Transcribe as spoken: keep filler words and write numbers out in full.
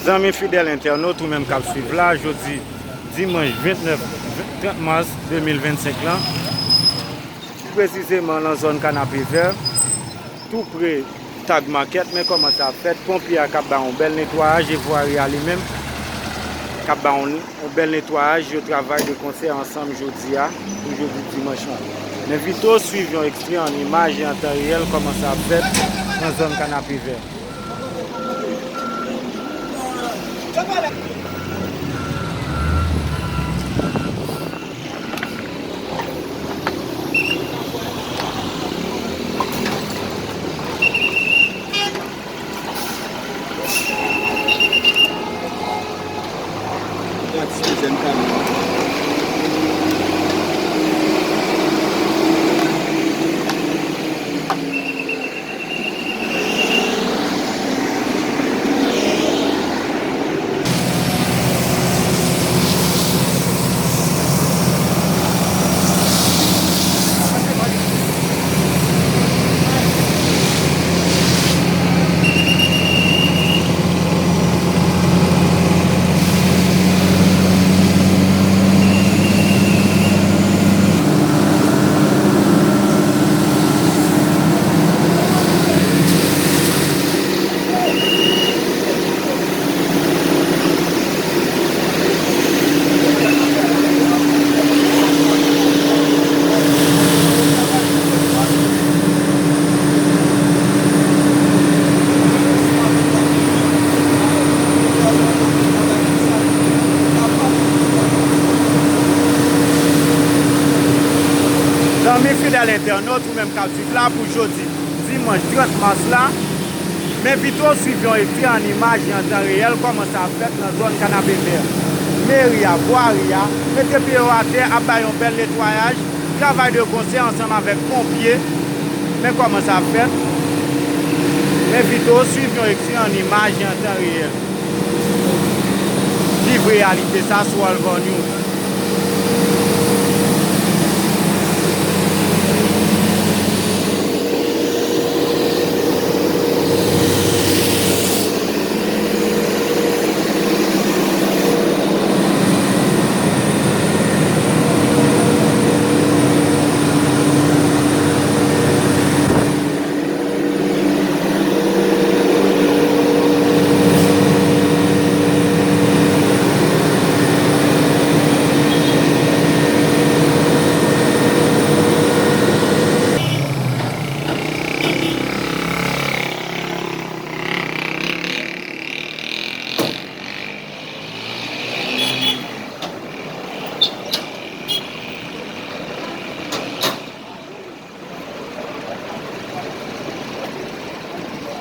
Zanmi fidèl entènot, ou menm k ap swiv la, jodi dimanch vennèf, trant mas de mil vennsenk lan, pi presizeman nan zòn Kanapevè, tou pre Tag Market, men kòman sa ap fèt, ponpye a k ap bay yon bèl netwayaj e vwari a li menm k ap bay yon, yon bèl netwayaj, yo travay de konsè ansanm jodi a, pou jodi dimanch lan. M envite w swiv yon ekstrè an imaj e an tan reyèl kòman sa ap fèt nan zòn Kanapevè. Zanmi fidèl entènot, ou menm k ap swiv la pou jodi dimanch trant mas la, m envite w swiv yon ekstrè an imaj e an tan reyèl kòman sa ap fèt nan zòn Kanapevè. Meri a, vwari a, mete pye yo atè, ap bay yon bèl netwayaj, travay de konsè ansanm avèk ponpye, men kòman sa ap fèt. M envite w swiv yon ekstrè an imaj e an tan reyèl. Viv reyalite sa sou Alvor News.